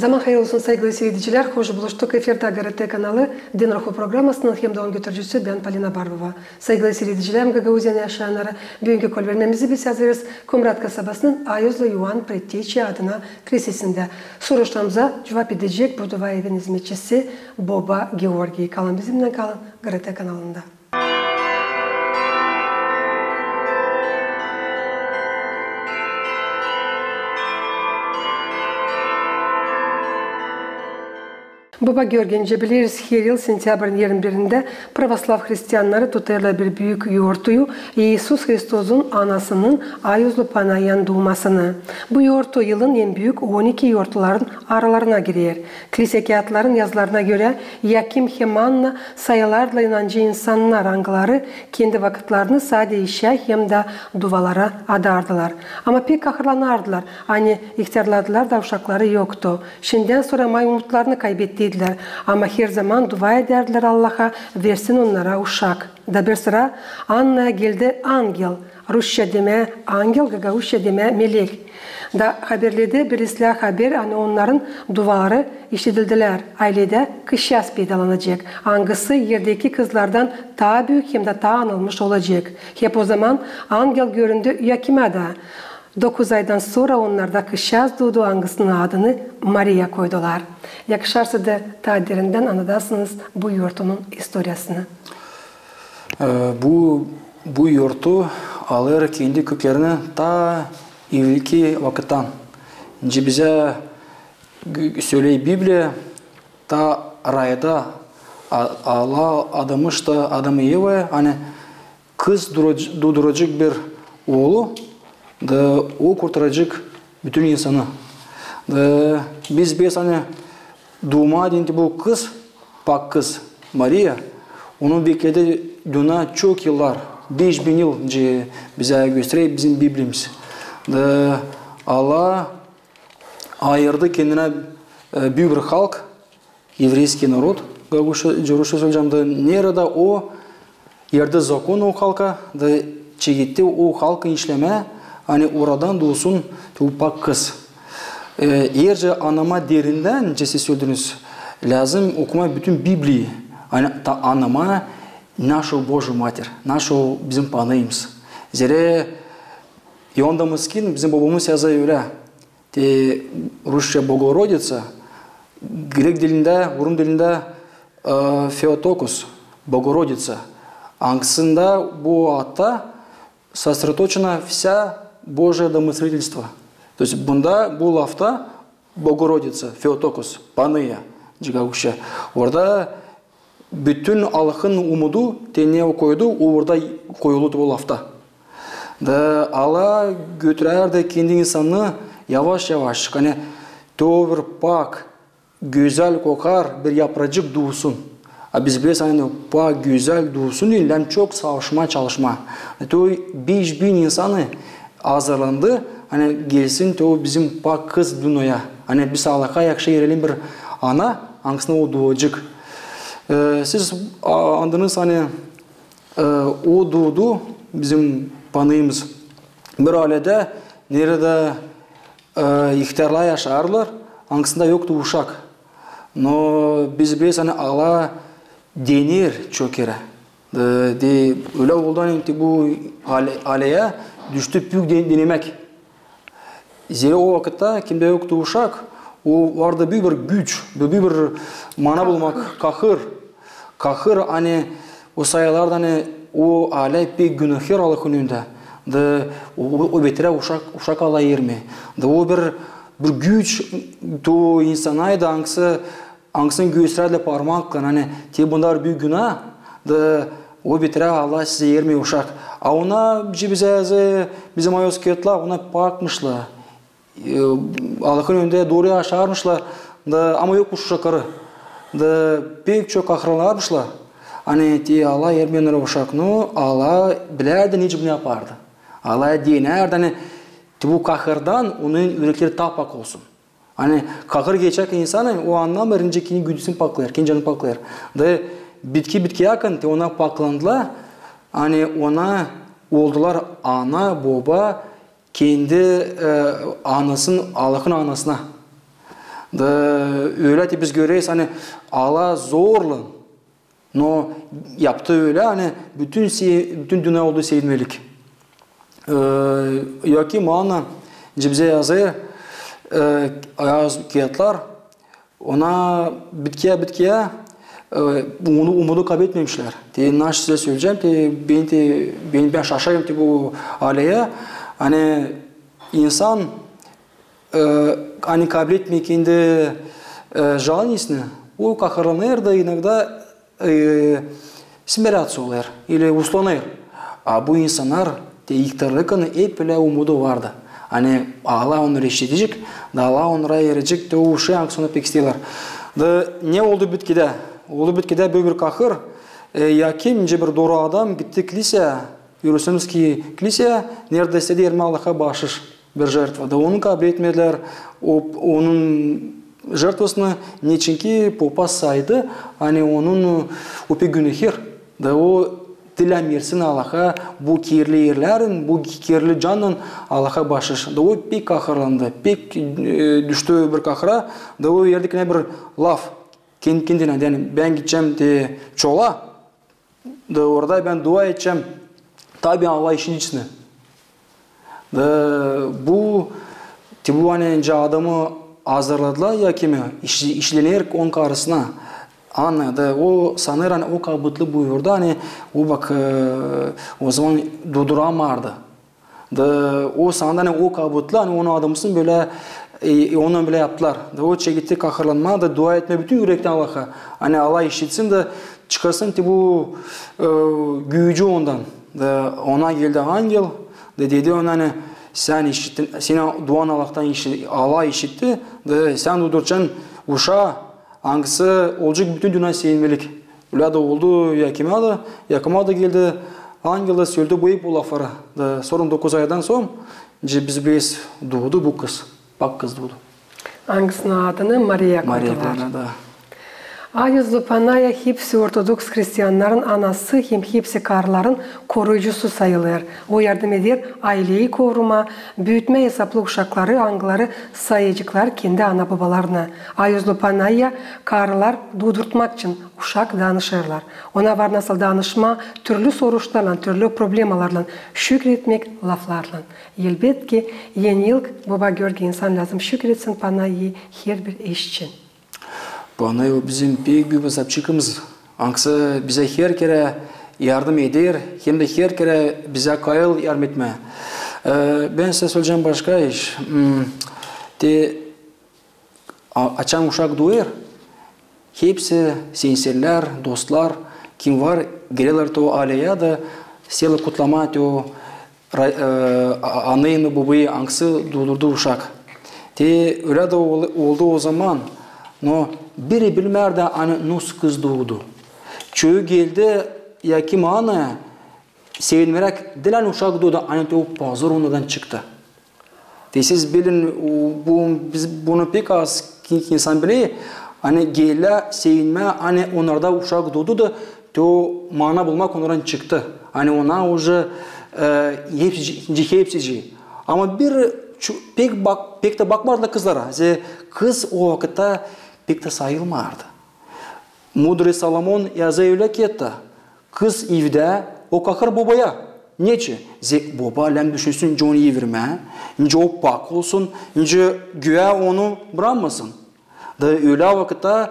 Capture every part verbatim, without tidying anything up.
Zaman hayır olsun, saygılı siiredicilär. Hoş buluştuk. Efirdä GRT kanalı, Din ruhu programasının hem dä onun götürücüsü bän, Polina Barbova. Saygılı siiredicilär, Gagauziyanın yaşayannarı, büünkü kolvermemizi biz hazırêrız Komrat kasabasının Ayozlu İoan Pretteçi adına klisesindä. Soruşlarımıza cuvap edecek bu duaevin izmetçisi Boba Georgiy. Kalın bizimnän, kalın GRT kanalında. Boba Georgiy, nicä bileriz, her yıl sentябрın irmi birindä pravoslav hristiyannarı tutêrlar bir büük yortuyu İisus Hristosun anasının Ayozlu Panayan duumasını. Bu yortu yılın en büük on iki yortuların aralarına girer. Klisä kiyatların yazılarına görä, Yakim hem Anna sayılardılar inancı insannar, angıları kendi vakıtlarını sade işä hem dä duvalara adardılar. Ama pek kahırlanardılar, ani ihtärladılar da uşakları yoktu. Şindän sora may umutlarını kaybettidilär, ama her zaman dua edärdilär Allaha, versin onnara uşak. Da bir sıra Annaya geldi angel. Rusça demää angel, gagauzça demää melek. Da haberledi bir islää haber, ani onnarın duvaları işidildilär. Ayledä kızçaaz peydalanacek, angısı erdeki kızlardan taa büük hem dä taa anılmış olacek. Hep o zaman angel göründü Yakimä dä. Dokuz aydan sora onnarda kızçaaz duudu, angısının adını Mariya koydular. Yakışarsa da taa derindän annadasınız bu yortunun istoriyasını. E, bu, bu yortu alêr kendi köklerini taa evelki vakıttan. Nicä bizä gö-, söleer Bibliya, taa rayda a-, Allah adamış da Adam Evaya, ani kız durac-, duuduracek bir oolu, da o kurtaracek bütün insanı. Da biz, biz, ani duumadan te bu kız, pak kız Mariya, onu bekledi dünnä çok yıllar, beş bin yıl, nicä bizä gösterer bizim Bibliyamız. Da Allah ayırdı kendinä, e, büük bir halk, еврейский народ, gagauzça, rusça söleyecäm, da neredä o erdi zakon o halka, da çeketti o halkı işlemää, ani oradan duusun te bu pak kız. E, eer annamaa derindän, nicä siz sölediniz, lääzım okumaa bütün Bibliyayı, ani taa annamaa, naşey Божья Матерь, naşey bizim Panıımız. Zerä İoan Damıskin, bizim bobamız, yazêr ölä. Te rusça Богородица, grek dilindä, rum dilindä, e, Theotokos, Bogorodiţa. Angısında bu adda сосредоточена вся Божья домыстрительство. То есть bunda, bu lafta Bogorodiţa, Theotokos, Panıya, nicä gagauzça. Orada bütün Allahın umudu, te ne o koydu, o orada koyuldu o lafta. Da Allah götürärdi kendi insanını yavaş-yavaş, ani te o bir pak, gözäl kokar bir yapracık duusun. A biz bileriz, ani pak gözäl duusun deyni lääzım çok savaşmaa, çalışmaa. Te o beş bin insanı hazırlandı, ani gelsin te o bizim pak kız dünneyä. Ani biz Allaha yakışa erelim bir ana, angısına o duuacek. E, siz, a, andınız, ani, e, o duudu bizim Panıımız bir ayleyä, neredä, e, ihtärlar yaşêêrlar, angısında yoktu uşak. No biz bileriz, ani Allah dener çok kerä. E, de, ölä oldu, ani te bu ayleyä düştü büük de-, denemäk. Zerä o vakıtta kimdä yoktu uşak, o vardı büük bir güç, büük bir mana bulmak, kahır. Kahır, ani o sayılarda, ani o ayley pek günahkar Allahın önündä. Da o, o, o beterä uşak, uşak Allaha ermeer. Da o bir, bir güç te o insanaydı, angısı, angısını gösterärdilär parmaklan, ani te bunda bir büük günah, da o beterä Allah sizä ermeer uşak. A ona, nicä bizä, bizim ayoz kiyatlar, ona pakmışlar. E, Allahın önündä dooru yaşarmışlar, da, ama yokmuş uşakları. Da pek çok kahırlanarmışlar, ani te Allah ermeer uşak. No Allah bilärdi, nicä bunu yapardı. Allah denärdi, ani te bu kahırdan onun ürekleri taa pak olsun. Ani kahır geçärkän insanı, o annamêêr, nicä kendi güdüsünü paklêêr, kendi canını paklêêr. Da bitki bitkiyäkän te ona paklandılar, ani ona oldular ana, boba, kendi, e, anasın, Allahın anasına. Da ölä te biz göreriz, ani Allah zorlan, no yaptı ölä, ani bütün, se- bütün dünnä oldu sevinmelik. E, Yoakim Anna, nicä bizä yazêr, e, ayaz kiyatlar, ona bitkiyä, bitkiyä, e, umudu, umudu kaybetmemişlär. Te naşey sizä söleyecäm, te bän, te bän, bän şaşêrım te bu aleyä. Ani insan, e, ani kabletmeer kendi, e, žalostinini, o kahırlanêr da inogda, e, smeratsa olêr ili uslanêr. A bu insannar te ihtarlıktan hep ölä umudu vardı, ani Allah onnarı işidecek, da Allah onnara erecek te o uşaa, angısı ona pek isteerlär. Da ne oldu bitkidä? Oldu bitkidä büük bir kahır. E, Yoakim, nicä bir dooru adam, gitti kliseyä, Ierusalimskiy kliseyä, neredä isteerdi ermää Allaha baaşış, bir žertva. Da onu kabletmedilär, o, onun žertvasını, neçinki popa saydı, ani onun, o pek günähär. Da o dilämesin Allaha bu kirli erlerin, bu kirli cannan Allaha baaşış. Da o pek kahırlandı, pek, e, düştü bir kahıra, da o verdi kendinä bir laf, ken- kendinä, ani bän gidecäm te çola, da orada bän dua edecäm, tabii Allah işidecek. Da bu, te bu ani nicä adamı hazırladılar Yoakimi, iş- işlener onun karısına. Anna, da o sanêr, ani o kabutlu buyurdu, ani o bak, e, o zaman duduramêêrdı. Da o sandı, ani o kabutlu, ani onun adamısını bölä, e, onunnan bölä yaptılar. Da o çekti kahırlanmaa da dua etmää bütün ürektän Allaha, ani Allah işitsin da çıkarsın te bu, e, güücü ondan. Da ona geldi angel, da dedi ona, ani sän işittin, senin duan Allahtan işi- Allah işitti, da sän duduracan uşaa, angısı olacek bütün dünnä sevinmelik. Ölä dä oldu, Yoakimä dä, Yoakimä dä geldi angel da söledi bu hep bu lafları. Da sora dokuz aydan sora, nicä biz bileriz, duudu bu kız. Bak, kız duudu. Angısının adını Mariya koydular. Mariya koydular, da. A yüzlü Panayya hepsi ortodoks hristiannarın anası hem hepsi karıların koruyucusu sayılêr. O yardım eder ayleyi korumaa, büütmää esaplı uşakları, angıları sayaceklar kendi ana-bobalarını. A yüzlü Panayya karılar dudurtmak için uşak danışêrlar. Ona var nasıl danışmaa türlü soruşlarlan, türlü problemalarlan, şükretmäk laflarlan. Elbetki, Eni yıl Boba Georgiy insan lääzım şükretsin Panayyayı herbir iş için. Panayya o bizim pek büük bir esapçıkımız. Angısı bizä her kerä yardım eder, hem dä her kerä bizä kayıl yardım etmää. E, bän sizä söleyecäm başka iş. Hmm, te A-, açan uşak duêr, hepsi, sensellär, dostlar, kim var, gelelär to aleyä da isteerlär kutlamaa to ra-, e, a-, anayı, bobayı, angısı duudurdu uşak. Te ölä dä ol-, oldu o zaman, no biri bilmärdi, ani nasıl kız duudu. Çoyu geldi Yoakimä, Annaya, sevinmeräk diil, ani uşak duudu, ani te o pozor onnardan çıktı. Te siz bilin, o, bu, biz, bunu pek az ki-, insan biler, ani gelä sevinmää, ani onnarda uşak duudu da, te o mana bulmak onnardan çıktı. Ani ona уже, e, hepsi, hepsi. Ama bir çu-, pek bak-, pek dä bakmardılar kızlara. Zerä kız o vakıtta pek dä sayılmardı. Mudrıy Solomon yazêr ölä ki, etä, kız evdä, o kahır bobaya. Neçin? Zerä boba lääzım düşünsün, nicä onu evirmää, nicä o pak olsun, nicä göä onu brakmasın. Da ölä vakıtta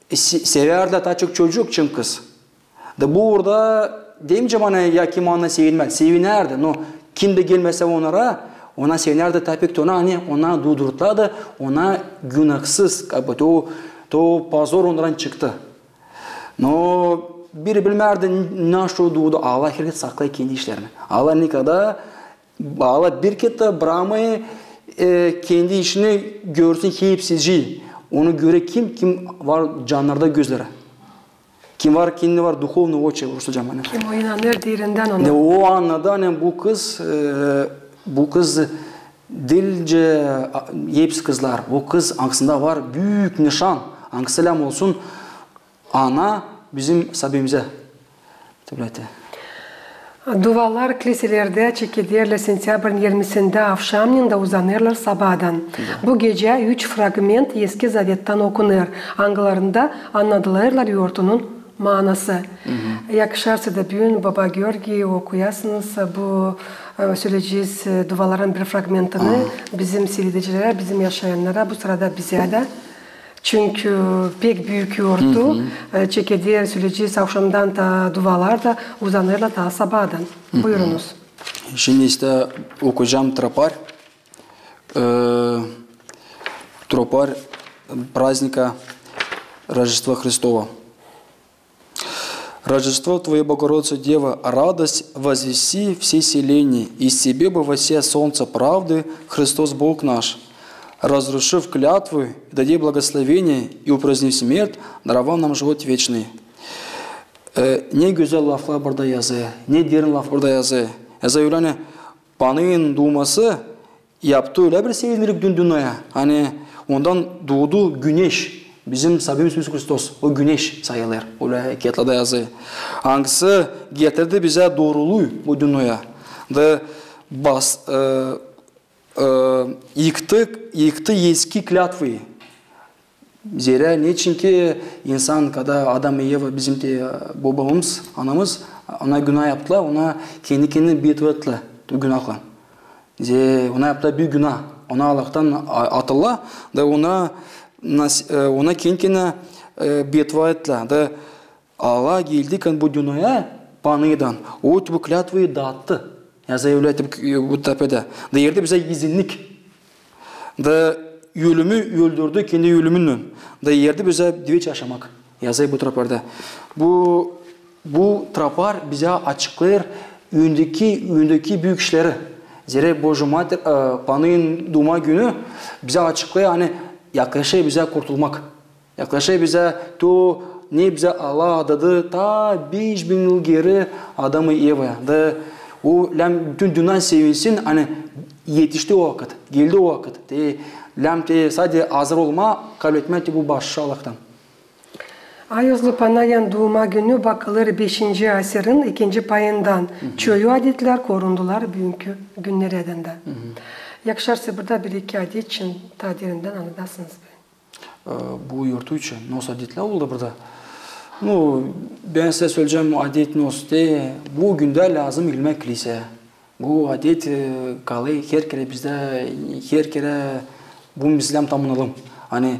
se-, sevärdilär taa çok çocuk, çim kız. Da burada demeyecäm, ani Yoakimä sevinmää, sevinärdi, no kim dä gelmäsä onnara, ona sevinärdi taa pek, te ona, ani ona duudurdular da, ona günahsız, как бы, to, to pozor onnardan çıktı. No biri bilmärdi, naşey duudu. Allah herkezi saklêêr kendi işlerini. Allah nikada, Allah bir kerä brakmêêr, e, kendi işini görsün hepsicii. Onu görer kim, kim var cannarda gözleri. Kim var, kimde var духовные очи, rusça, ani. Kim o inanêr derindän ona. Ne o annadı, ani bu kız, e, bu kız diilcä, a, hepsi kızlar. Bu kız, angısında var büük nışan, angısı lääzım olsun, ana bizim sabemizä. Tabii. Duvalar kliselerdä çekederlär sentyabrın irmisindä avşamnen da uzanêrlar sabaadan. Bu gecä üç fragment Eski Zavettan okunêr, angılarında annadılêrlar yortunun maanası. Yakışarsa da büün, baba Georgiy, okuyasınız bu, e, söleyecez, e, duvaların bir fragmentini bizim siiredicilerä, bizim yaşayannara, bu sırada bizä dä. Çünkü pek büük yortu, e, çekeder, söleyecez, avşamdan da duvalar da uzanêrlar taa sabaadan. Buyurunuz. Şindi ise okuyacam tropar. E, tropar праздника Рождества Христова. Рождество Твое, Богородица Дева, радость возвести все селения, из Тебе бы воссия солнце правды, Христос Бог наш. Разрушив клятву, дади благословение и упразднив смерть, даровав нам живот вечный. E, ne gözäl laflar burada yazı, ne derin laf burada yazı. Yazı ölä, ani Panıın duuması yaptı ölä bir sevindirik dünneyä, ani ondan duudu güneş. Bizim Saabimiz İisus Hristos, o güneş sayılêr, ölä kiyatlarda yazı. Angısı getirdi bizä dooruluu bu dünneyä. Da bas, e, e, yıktı, yıktı eski klâtvayı. Zerä neçin ki insan, kada Adam i Eva, bizim te, e, bobamız, anamız, ona günaa yaptılar, ona kendi-kendinä betva ettilär o günahlan. Ze, ona yaptılar büük günaa, ona Allahtan a-, attılar, da ona nas-, e, ona kendi-kendinä, e, betva ettilär. Da Allah geldi bu dünneyä Panııdan, o bu klâtvayı daattı. Yazı ölä bu, bu tropardä. Da erdi bizä izinnik. Da ölümü öldürdü kendi ölümünnän. Da erdi bizä diveç yaşamak. Yazı bu tropardä. Bu, bu tropar bizä açıklêêr öndeki, öndeki büük işleri. Zerä Божья Матерь, e, Panıın duuma günü bizä açıklêêr, ani yaklaşêr bizä kurtulmak. Yaklaşêr bizä to, ne bizä Allah adadı taa beş bin yıl geeri Adam i Evaya. Da o lääm bütün dünnä sevinsin, ani etişti o vakıt, geldi o vakıt. Te lääm te sade hazır olmaa, kabletmää te bu bahşış Allahtan. Ayozlu Panayın duuma günü bakılêr beşinci asirin ikinci payından. Çoyu adetlär korundular büünkü günnerädän dä. Yakışarsa, burada bir-iki adet için taa derindän annadasınız. E, bu yortu için nasıl adetlär oldu burada? Nu, bän sizä söleyecäm, adet nasıl te, bu gündä lääzım gelmää kliseya. Bu adet, e, kalêr her kerä bizdä, her kerä bunu biz lääm tamanayalım. Ani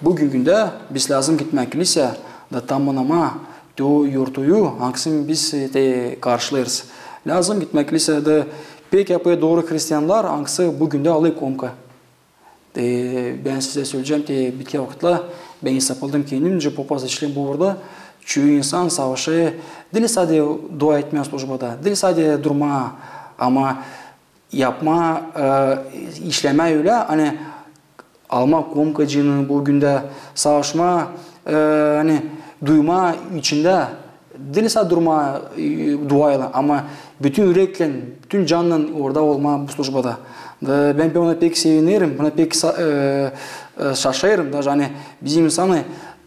bu gün gündä biz lääzım gitmää kliseya da tamannamaa to yortuyu, angısını biz, e, te karşılêêrız. Lääzım gitmää kliseya da pek yapêr dooru hristiannar, angısı bu gündä alêr komka. E, bän sizä söleyecäm, te bitki vakıtlar bän esapladım kendimcä, popaz işleyin burada. Çoyu insan savaşêr, diil sade dua etmää slujbada, diil sade durmaa, ama yapmaa, e, işlemää ölä, ani almaa komkacıını bu gündä, savaşmaa, e, ani duymaa içindä, diil sade durmaa, e, duaylan, ama bütün üreklän, bütün cannan orada olmaa bu slujbada. Da bän ona pek sevinerim, buna pek sa-, e, e, şaşêrım, daje ani bizim insanı,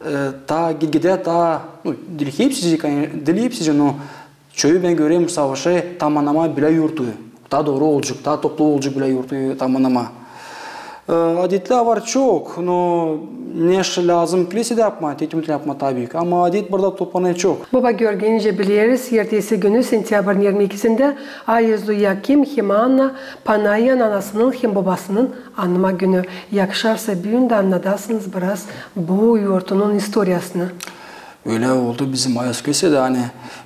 e, taa gitgidä taa, nu, diil hepsicii, diil hepsicii, no çoyu bän görerim savaşêr tamannamaa bölä yortuyu. Taa dooru olacek, taa toplu olacek bölä yortuyu tamannamaa. E, adetlär var çok, no neşä lääzım kliseydä yapmaa, te te yapmaa taa büük. Ama adet burada toplanêr çok. Baba Georgiy, nicä bileriz, ertesi günü, sentyabrın irmi ikisindä, ayozlu Yakim hem Anna Panayın anasının hem bobasının anma günü. Yakışarsa, büün dä annadasınız biraz bu yortunun istoriyasını. Ölä oldu bizim Ayoz kliseydä, ani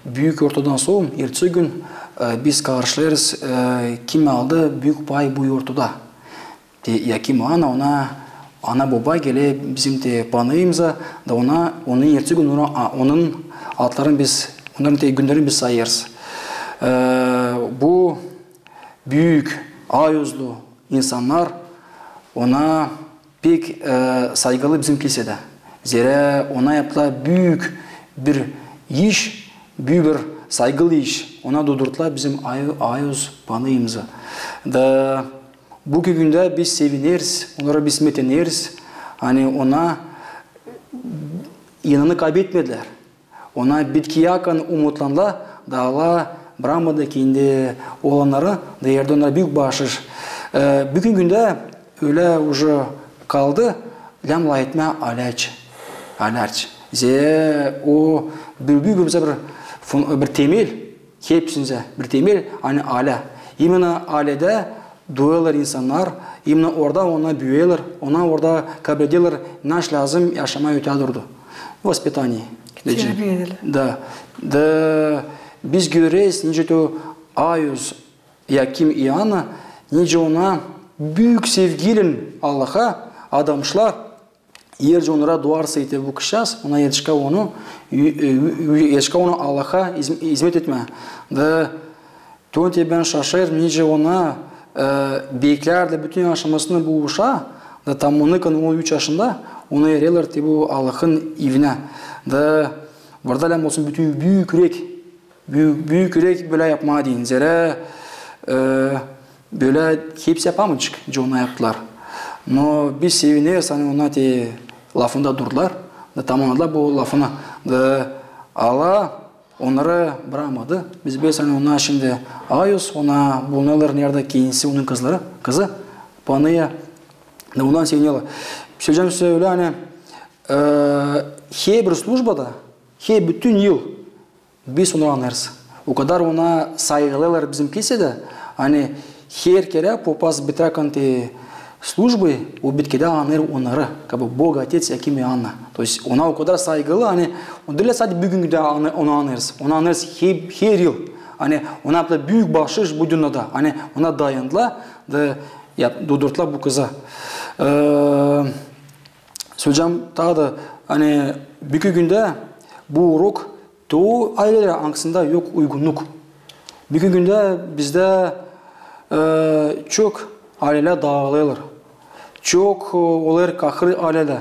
büük yortudan sora, ertesi gün, e, biz karşılêêrız, e, kim aldı büük pay bu yortuda. Te Yakim Anna, ona ana-boba geler bizim te Panıımıza, da ona, onun ertesi gün ona, a, onun adlarını biz, onnarın te günnerini biz sayêrız. E, bu büük, ayozlu insannar ona pek, e, saygılı bizim kliseydä. Zerä ona yaptılar büük bir iş, büük bir saygılı iş. Ona duudurdular bizim ay-, ayoz Panıımızı. Da bu gündä biz sevineriz, onnara biz meteneriz. Ani ona inanı kaybetmedilär. Ona bitki yakan umutlandılar, da Allah bırakmadı kendi oolannarını, da verdi onnara büük baaşış. E, büünkü gündä ölä uje kaldı, lääzım lafetmää alelär. Alelär. Zerä o bir, bir, bir, bir, fun-, bir temel, hepsindä bir temel, ani aylä. İmennä aylädä duyêrlar insannar, imennä orada onnar büüyerlär, onnar orada kabrederlär, naşey lääzım yaşamaa ötedurda. Воспитание. Terbiedilär. Da. Da biz göreriz, nicä te Ayos, Yakim i Anna, nicä ona büük sevgiylän Allaha adamışlar, eer onnara duarsa ite bu kızçaaz, ona erişkää onu, ü-, ü-, ü-, erişkää onu Allaha iz-, izmet etmää. Da te bän şaşêrım, nicä ona, e, beklärdi bütün yaşamasını bu uşaa, da tamannıkın o üç yaşında, onu vererlär te bu Allahın evinä. Da burada lääzım olsun bütün büük ürek, Büü-, büük ürek bölä yapmaa deyni. Zerä, e, bölä hepsi yapamayacek, nicä ona yaptılar. No biz sevineriz, ani ona te lafında durdular. Da tamannadılar bu lafını. Da Allah onnarı brakmadı. Biz bileriz, ani onnar şindi Ayos, ona bulunêrlar neredä kendisi, onun kızları, kızı, Panıya. Da ondan sevinerlär. Söleyecäm sizä ölä, ani, e, herbir slujbada, her bütün yıl biz onu annêêrız. O kadar ona saygılêrlar bizim kilisedä, ani her kerä popaz bitirärkän te slujbayı, o bitkedä annêêr onnarı, как бы Бог Отец, Яким и Анна. То есть ona o kadar saygılı, ani o diil sade büünkü gündä annê-, onu annêêrız. Onu annêêrız her, her yıl. Ani ona yaptılar büük baaşış bu dünnedä. Ani ona dayandılar da yap-, durdurdular bu kızı. E, Söleyecäm taa da, ani büünkü gündä bu urok te o aylelerä, angısında yok uygunnuk. Büünkü gündä bizdä, e, çok aylelär daalêrlar. Çok, e, olêr kahır aylelär.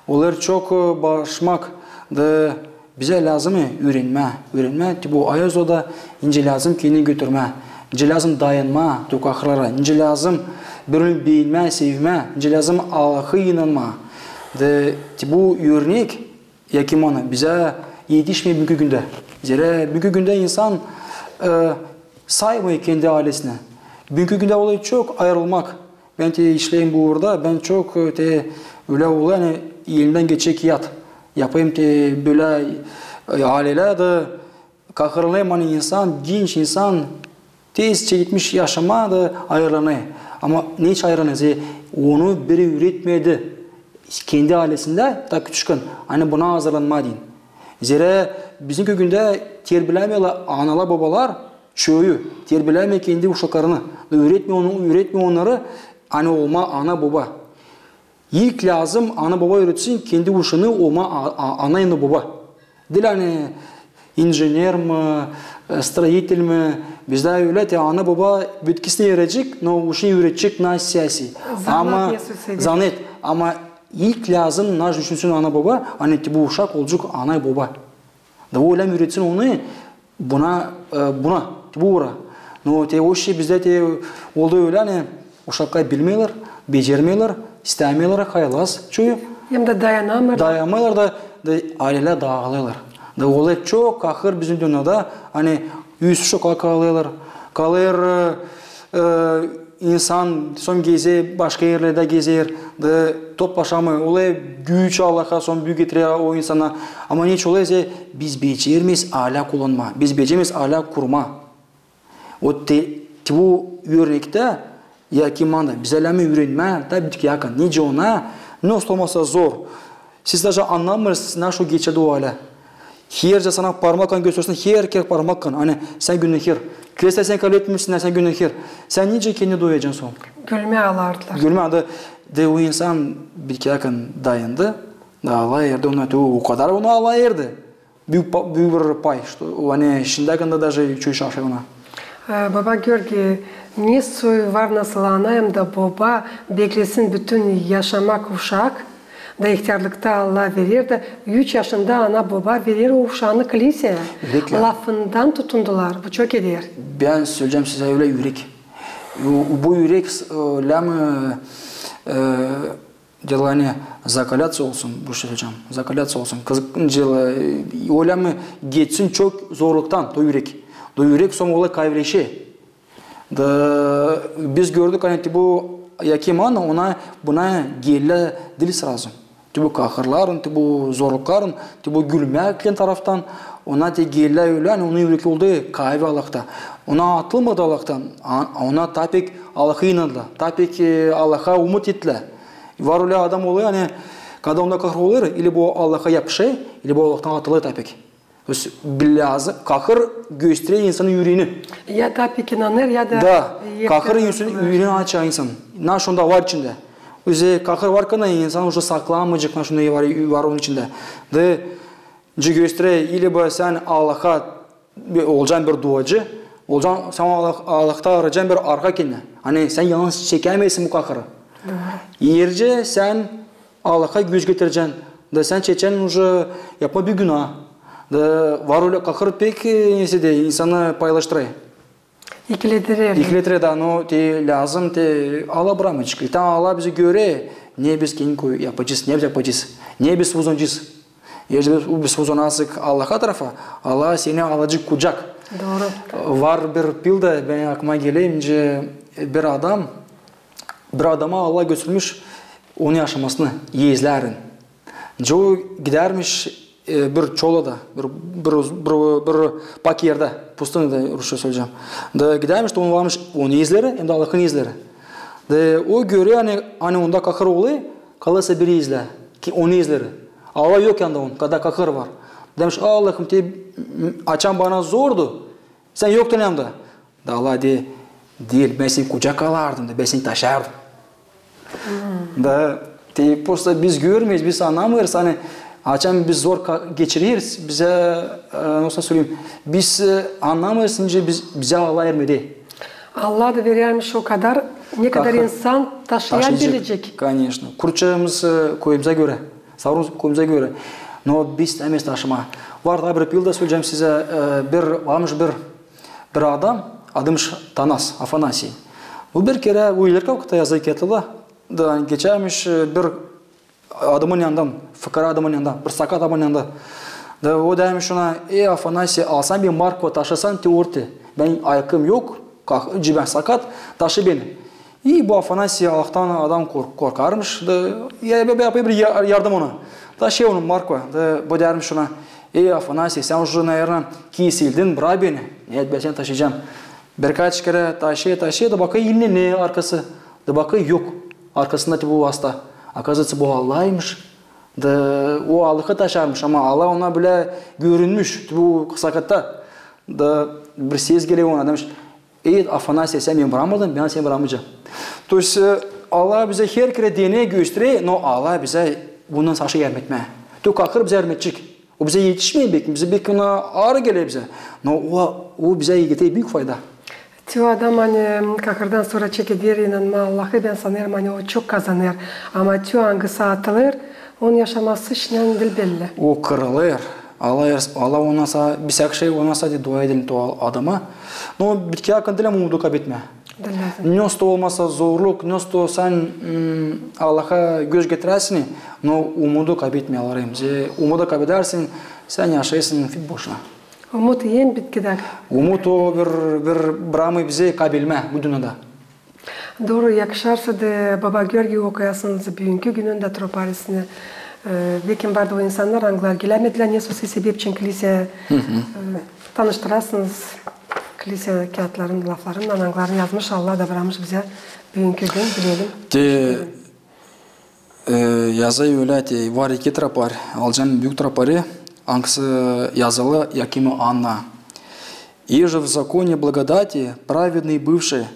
Olêr çok, e, barışmak da Bizä lääzım üürenmää, üürenmää te bu Ayozda, nicä lääzım kendini götürmää, nicä lääzım dayanmaa te o kahırlara, nicä lääzım bir-birini beemmää, sevmää, nicä lääzım Allahı inanmaa. Da te bu örnek, Yakim i Anna, bizä etişmeer büünkü gündä. Zerä büünkü gündä insan, e, saymêêr kendi aylesini. Büünkü gündä olêr çok ayırılmak. Bän te işleerim bu uurda, bän çok, e, te ölä olêr, ani elimdän geçer kiyat. Yapêrım te bölä, e, aylelär da kahırlanêrım, ani insan, genç insan tez çeketmiş yaşamaa da ayırlanêr. Ama neçin ayırlanêr? Zerä onu biri üüretmedi. Kendi aylesindä, taa küçükkän, ani buna hazırlanmaa deyni. Zerä bizimkü gündä terbilemeerlär analar, bobalar, çoyu terbilemeer kendi uşaklarını, üüretmeer onu, üüretmeer onnarı, ani olmaa ana, boba. İlk lääzım ana, boba üüretsin kendi uşaanı olmaa a-, a-, ana hem boba. Diil ani inžener mi, e, строитель mi, bizdä ölä te ana, boba bitkisini erecek, no uşaanı üüredecek na siyasi. Zanaat ama, ne söz eder. Zanaat, ama ilk lääzım naşey düşünsün ana, boba, ani te bu uşak olacek ana, boba. Da o lääzım üüretsin onu buna, e, buna, te bu uura. No te o şey bizdä te oldu ölä, ani uşaklar bilmeerlär, becermeerlär, istämeerlär, haylaz çoyu. Hem dä dayanamêêrlar. Dayanamêêrlar da, da aylelär daalêrlar. Da olêr çok kahır bizim dünnedä, ani üz uşaklar kalêrlar, kalêr, e, e, insan sora gezer, başka erlerdä gezer, da toplaşamêêr. Olêr güç Allaha sora büük getirer o insana. Ama neçin olêr, zerä biz becermeeriz aylä kullanmaa. Biz becermeeriz aylä kurmaa. O te, te bu örnektä, Yakim i Anna, bizä lääzım üürenmää, taa bitkiyäkän. Nicä ona, ne olsa zor. Siz даже annamêêrsınız, naşey geçer o aylä. Hercä sana parmaklan göstersin, her kerä parmaklan. Ani sän günähär. Kilisedä sän kabletmemişsin, sän günähär. Sän nicä kendini duyacan sora? Gülmää alardılar. Gülmää da, da o insan bitkiyäkän dayandı. Da Allah erdi ona, te o kadar ona Allah erdi. Büük pa-, büük bir pay, что, ani şindiyäkän dä даже çoyu şaşêr ona. E, baba Georgiy, ne soy var nasıl ana hem dä boba beklesin bütün yaşamak uşak, da ihtärlıkta Allah verer dä, üç yaşında ana, boba verer o uşaanı kilisedä. Üüreklan. Lafından tutundular, bu çok eder. Bän söleyecäm sizä ölä ürek. Bu, bu ürek, e, lääzım, e, Дело, ani закаляться olsun, bu şey söleyecäm. Закаляться olsun. Kızık, nicä, e, ölä mi geçsin çok zorluktan, to ürek. Da ürek sora olêr kayvileşer. Da biz gördük, ani te bu Yakima Anna, ona buna geldi diil srazu. Te bu kahırların, te bu zorlukların, te bu gülmäklän taraftan, ona te geldi ölä, ani onun ürek oldu kayvi Allahta. Ona atılmadı Allahtan, a-, ona taa pek Allahı inandı, taa pek, e, Allaha umut etti. Var ölä adam olêr, ani kada onda kahır olêr, ili bu Allaha yapışêr, ili bu Allahtan atılêr taa pek. То есть, bilhassa kahır gösterer insanın üreeni. Ya taa pek inanêr, ya da... Da, kahır insanın üreeni açêr insan. Naşey onda var içindä. Özü kahır varkan insan uje saklamayacek, naşey onda var, var onun içindä. Da, gösterer, ili bu sän Allaha olacan bir duacı, olacan, sän Allah, Allahta arayacan bir arka kendinä. Ani sän yalnız çekämeersin bu kahırı. Dooru. Erce sän Allaha göz getirecän, da sän çekecän uje yapmaa bir günah. Da var ölä kahır pek, e, nesä dä insanı paylaştırêr. İkiledirer. İkiledirer, da, no te lääzım te Allah brakmayacek. İi, tam Allah bizi görer, ne biz kendi koy-, yapacez, ne biz yapacez, ne biz uzanacez. Eer biz, biz uzanarsak Allaha tarafa, Allah seni alacek kucak. Dooru. Var bir pilda, benim aklıma geler, nicä bir adam, bir adama Allah götürmüş onun yaşamasını, ezlerin. Nicä o gidärmiş, e, bir çolada, bir, bir, bir, bir pak erdä, pustinada, rusça söleyecäm. Da gidärmiş, da onun varmış onun ezleri, hem dä Allahın ezleri. Da o görer, ani, ani onda kahır olêr, kalêr sa bir ezlä, ki onun ezleri. Allah yok yanında onun, kada kahır var. Demiş: Allahım, te, açan bana zordu, sän yoktun yanımda. Da Allah deer: diil, bän seni kucak alardım da, bän seni taşıyardım. Da te prosto biz görmeeriz, biz annamêêrız, ani açan biz zor ka-, geçireriz, bizä, e, nasıl söleyim, biz, e, annamêêrız, nicä biz, bizä Allah ermedi. Allah da verärmiş o kadar, ne kadar insan taşıyabilecek. Конечно. Kurçamız, e, koyumuza görä, savrumuz koyumuza görä. No biz istämeeriz taşımaa. Var taa bir pilda, söleyecäm sizä, e, bir, varmış bir, bir adam, adıymış Tanas, Afanasiy. Bu bir kerä, bu ileri kavkada yazı ketila, da geçärmiş, e, bir adamın yanından, fıkara adamın yanından, bir sakat adamın yanından. Da o deermiş ona: ey, Afanasiy, alsan bir markva, taşısan te ortaya. Bän ayakım yok, kah-, cibän sakat, taşı beni. İi, bu Afanasiy Allahtan adam kork-, korkarmış da, ya, ya, ya, yapêr bir ya-, yardım ona. Taşêr onu markva. Da bu deermiş ona: ey, Afanasiy, sän uje, наверно, kesildin, brak beni. Neet, bän seni taşıyacam. Birkaç kerä taşêr, taşêr, da bakêr, ilinenär arkası. Da bakêr, yok. Arkasında te bu hasta. Оказывается, bu Allahmış. Da o Allahı taşarmış, ama Allah ona bölä görünmüş, te bu sakata. Da bir ses geler ona, demiş: ey, Afanasiy, sän beni brakmadın, bän seni brakmayacam. То есть, e, Allah bizä her kerä deneer, gösterer, no Allah bizä bundan aşaa yardım etmää. Te o kahır bizä yardım edecek. O bizä etişmeer beki, bizä beki ona aarı geler bizä. No o, o bizä eter büük fayda. Te o adam, ani kahırdan sora çekeder inanmaa Allahı, bän sanêrım, ani o çok kazanêr. Ama te o, angısı atılêr, onun yaşaması işinnän diil belli. O kırılêr. Allah, Allah ona sa-, biz her şey ona sa-, dua edelim te o adama. No bitki hakkında diil umudu kaybetmää. Diil lääzım. Nesoy olmasa zorluk, nesoy sän, mm, Allaha göz getirärsin, no umudu kaybetmää, Allah rahim. Umudu kaybedärsin, sän yaşêêrsın boşuna. Umut en bitkidä. Umut o bir, bir bramı bizä kaybelmää bu dünnedä. Dooru, yakışarsa da, baba Georgiy, okuyasınız büünkü günün dä troparisini. E, beki vardı o insannar, angılar gelämedilär, nesoy sebep için kliseyä, e, tanıştırasınız kliseyä kiyatların, laflarınnan, angılarını yazmış, Allah da brakmış bizä büünkü gün, bilelim. Te, e, yazı ölä, te var iki tropar, alacam büük troparı, angısı yazılı Yakima Anna. Иже в законе благодати праведный бывши,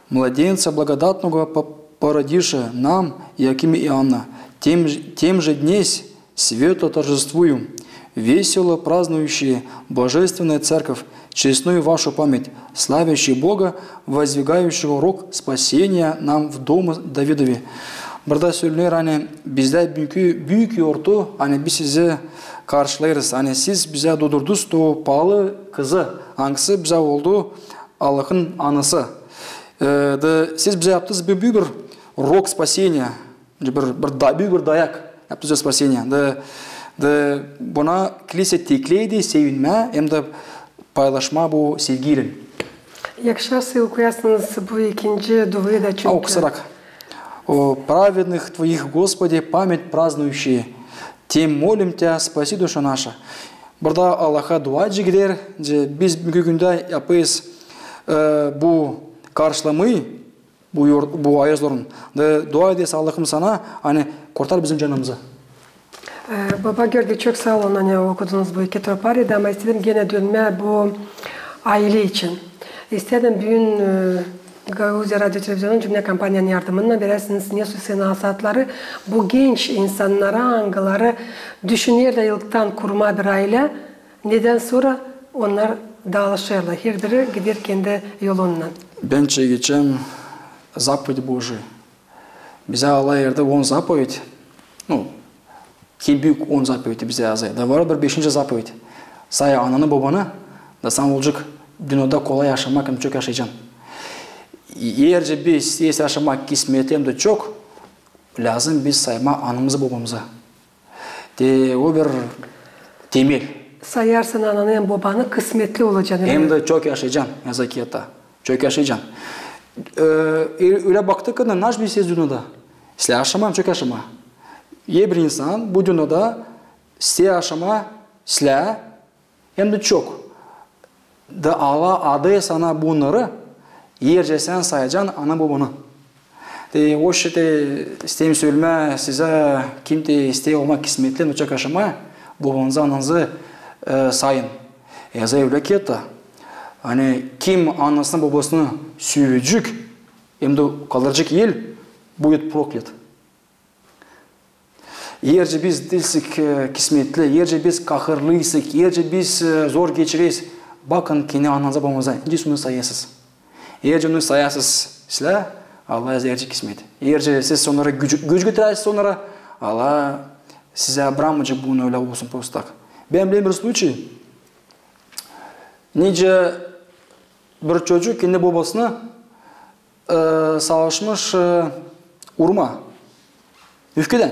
младенца благодатного по-, породивши нам, Иаким и Анна, тем ж-, тем же днесь света торжествуем, весело празднующие божественная церковь, честную вашу память, славящие Бога, воздвигающего рог спасения нам в доме Давидове. Burada sölener, ani bizdä büünkü, büük yortu, ani biz sizi karşılêêrız, ani siz bizä duudurdunuz te o paalı kızı, angısı bizä oldu Allahın Annası. E, da siz bizä yaptınız bir, bir, bir рог спасения, bir, bir da-, bir, bir dayak yaptınız спасения. Da, da buna klisey tikleydi, sevinmää, hem dä paylaşmaa bu sevgiylän. Yakışêr, siz okuyasınız bu ikinci duayı da çünkü. A, okusarak. О, праведных Твоих, Господи, память празднующие, тем молим Тя, спаси души наши. Burada Allaha dua gider, biz büünkü gündä yapêrız, e, bu karşılamayı, bu, bu ayazların. Da dua ederiz, Allahım, Sana, ani kurtar bizim canımızı. E, baba Georgiy, çok saa olun, ani okudunuz bu iki tropariyayı da, ama istedim genä dönmää bu aylä için. İstedim büün, e, Gagauziya radio televizionun cümlä kompaniyanın yardımınnan veräsiniz ne soysa nasaatları bu genç insannara, angıları düşünerlär ilktän kurmaa bir aylä, nedän sora onnar daalışêrlar, herbiri gider kendi yolunnan. Bän çekecäm заповедь Божию. Bizä Allah verdi on заповедь. Nu, en büük on заповедь bizä yazılı. Da var bir beşinci заповедь. Say ananı, bobanı, da sana olacek dünnedä kolay yaşamak, hem çok yaşayacan. Eer biz isteeriz yaşamak kismetli hem dä çok, lääzım biz saymaa anamızı, bobamızı. Te o bir temel. Sayarsan ananı hem bobanı, kısmetli olacan. Hem dä çok yaşayacan, yazık ki, ta. Çok yaşayacan. E, ölä baktık, ani naş biz isteeriz dünnedä. İslää yaşamaa, çok yaşamaa. Herbir insan bu dünnedä isteer yaşamaa, islää hem dä çok. Da Allah adêr sana bunnarı, eer sän sayacan ananı, bobanı. Te o iştä isteerim sölemää sizä, kim te isteer olmaa kismetli, hem dä çok yaşamaa, bobanızı, ananızı, e, sayın. Yazılı ölä ki, ta, ani kim anasını, bobasını sövecek hem dä kaldıracek el, будет проклят. Eer biz diilsek, e, kismetli, eer biz kahırlıysak, eer biz, e, zor geçireriz, bakın kendi ananıza, bobanıza, nicä siz onu sayêrsınız. Eer onu sayêrsınız islää, Allah yazar kismet. Eer siz onnara güc, güc getirärsiniz onnara, Allah sizä brakmayacek bunu ölä olsun просто так. Bän bilerim bir случай. Nicä bir çocuk kendi bobasını, e, savaşmış, e, urmaa. Üfkedän.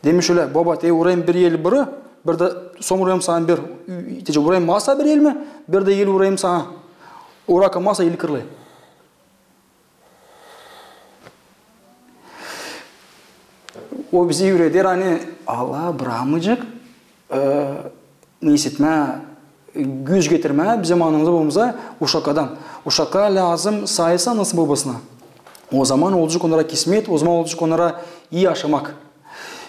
Demiş ölä: boba, te urayım bir el biri, bir dä sora urayım sana bir, te urayım masa bir el mi, bir dä el urayım sana. Urarkan masa, eli kırılêr. O bizi üüreder, ani Allah brakmayacek, e, ne isetmää, güc getirmää bizim anamıza, bobamıza uşaklardan. Uşaklar lääzım saysın anasını, bobasını. Ozaman olacek onnara kismet, ozaman olacek onnara ii yaşamak.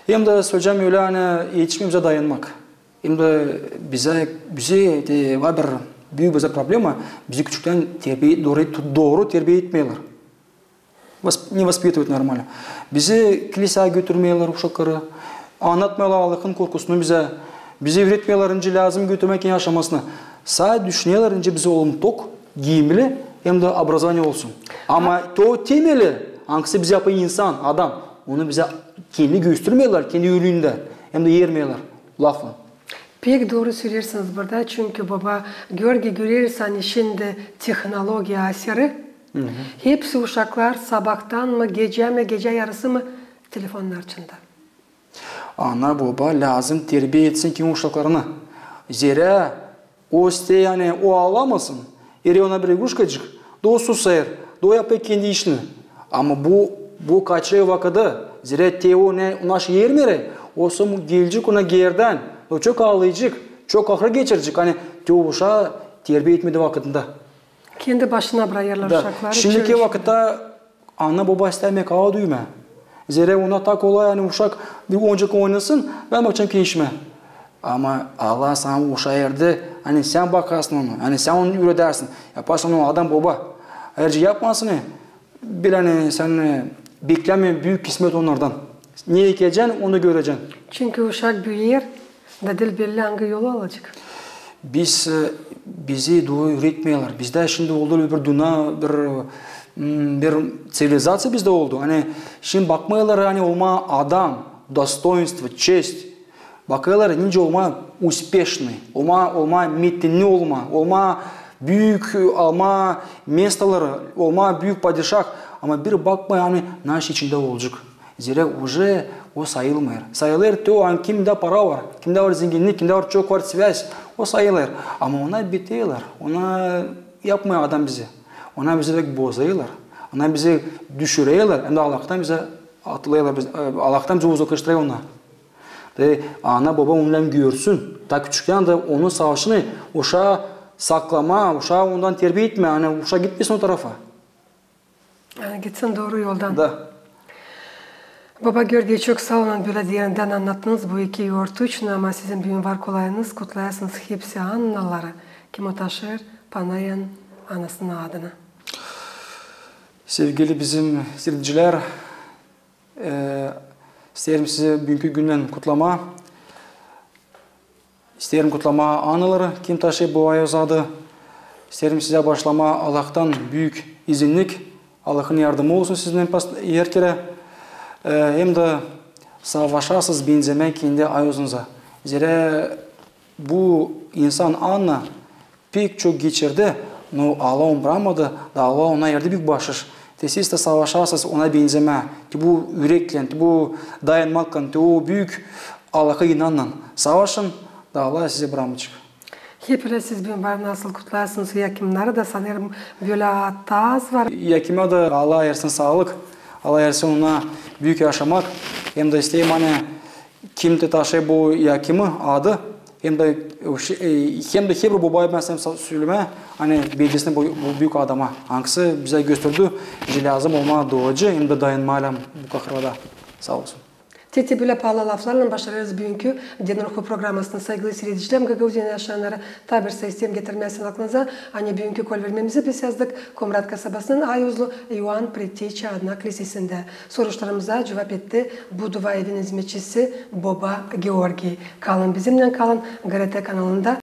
Hem dä söleyecäm ölä, ani etişmeer bizä dayanmak. Hem dä bizä, bizä te var bir büük bizä problema, bizi küçüktän terbiye, dooru, dooru terbiye etmeerlär. Восп-, не воспитывают нормально. Bizi kliseyä götürmeerlär uşakları, annatmêêrlar Allahın korkusunu bizä. Bizi üüretmeerlär, nicä lääzım götürmää kendi yaşamasını. Sade düşünerlär, nicä bizä olun tok, giimli, hem dä образование olsun. Ama te o temeli, angısı bizi yapêr insan, adam, onu bizä kendi göstermeerlär, kendi üündä, hem dä ermeerlär laflan. Pek dooru söleersiniz burada, çünkü, baba Georgiy, göreriz, ani şindi tehnologiya asiri, hepsi uşaklar sabaadan mı, gecä mi, gecä yarısı mı telefonun arşında. Ana, boba lääzım terbiye etsin kendi uşaklarını. Zerä o isteer, ani o aalamasın, eer ona bir igruşkacık, da o susêr, da o yapêr kendi işini. Ama bu, bu kaçırêr vakıdı, zerä te o ne, ona şey ermeer, o sora gelecek ona geerdän, o çok aalayacek, çok kahır geçirecek, ani te o uşaa terbiye etmedi vakıdında. Kendi başına brakêrlar uşakları. Şindiki vakıtta ana, boba istämeer kahır duymaya. Zerä ona taa kolay, ani uşak bir oyuncak oynasın, bän bakacam kendi işimä. Ama Allah sana uşaa erdi, ani sän bakasın ona, ani sän onu üüredärsin, yaparsan onu adam, boba. Eer yapmazsan, ani, bilä, sän, e, beklämeyin büük kismet onnardan. Ne ekecän, onu görecän. Çünkü uşak büüyer, da diil belli angı yolu alacek. Biz, e, bizi dooru üüretmeerlär. Bizdä şindi oldu bir dünnä, bir, m, bir ţivilizaţiya bizdä oldu. Ani şindi bakmêêrlar, ani olmaa adam, достоинство, честь. Bakêrlar, nicä olmaa успешный, olmaa, olmaa metinni olmaa, olmaa büük, almaa mestoları, olmaa büük padişah. Ama bir bakmêêr, ani naşey içindä olacek. Zerä уже o sayılmêêr. Sayılêr te o, ani kimdä para var, kimdä var zenginnik, kimdä var çok var связь. O sayılêr. Ama ona biteerlär. Ona yapmêêr adam bizi. Ona bizi pek bozêrlar. Ona bizi düşürerlär. Hem dä Allahtan bizi atêrlar. Biz, e, Allahtan bizi uzaklaştırêr ona. Te ana-boba onu hem görsün. Taa küçükkän dä onun savaşını uşaa saklamaa, uşaa ondan terbiä etmää, ani uşak gitmesin o tarafa. Yani gitsin dooru yoldan. Da. Boba Georgiy, çok saa olun, bölä derindän annattınız bu iki yortuçnu, ama sizin büün var kolayınız, kutlayasınız hepsi annaları, kim o taşıyêr Panayan anasının adını. Sevgili bizim siiredicilär, e, isteerim sizi büünkü günnän kutlamaa. İsteerim kutlamaa annaları, kim taşıyêr bu ayoz adı. İsteerim sizä başlamaa Allahtan büük izinnik. Allahın yardımı olsun sizinnän pas-, herkerä. E, hem dä savaşasız benzemää kendi ayozunuza. Zerä bu insan Anna pek çok geçirdi, no Allah onu brakmadı, da Allah ona verdi büük baaşış. Te siz dä savaşasız ona benzemää, te bu üreklän, te bu dayanmaklän, te o büük Allaha inannan savaşın, da Allah sizi brakmayacek. Hep ölä siz büün var nasıl kutlayasınız yakimnarı da, sanêrım, bölä ata az var. Yakimä dä Allah versin saalık, Allah versin ona büük yaşamak. Hem dä isteerim, ani kim te taşıyêr bu yakimi adı, hem dä, e, hem dä herbir bobaya bän isteerim sa-, sölemää, ani bellisin bu, bu büük adama, angısı bizä gösterdi, ki lääzım olmaa duacı hem dä dayanmaa bu kahırlarda. Saa olsun. Te, te bölä paalı laflarlan başarêrız büünkü Deden ruhu programasını. Saygılı siiredicilär, Gagauziyanın yaşayannarı, taa bir saa isteerim getirmää sizin aklınıza, ani büünkü kolvermemizi biz yazdık Komrat kasabasının ayozlu İoan Preteça adına klisesindä. Soruşlarımıza cuvap etti bu dua evinin hizmetçisi Boba Georgiy. Kalın bizimnän, kalın GRT kanalında.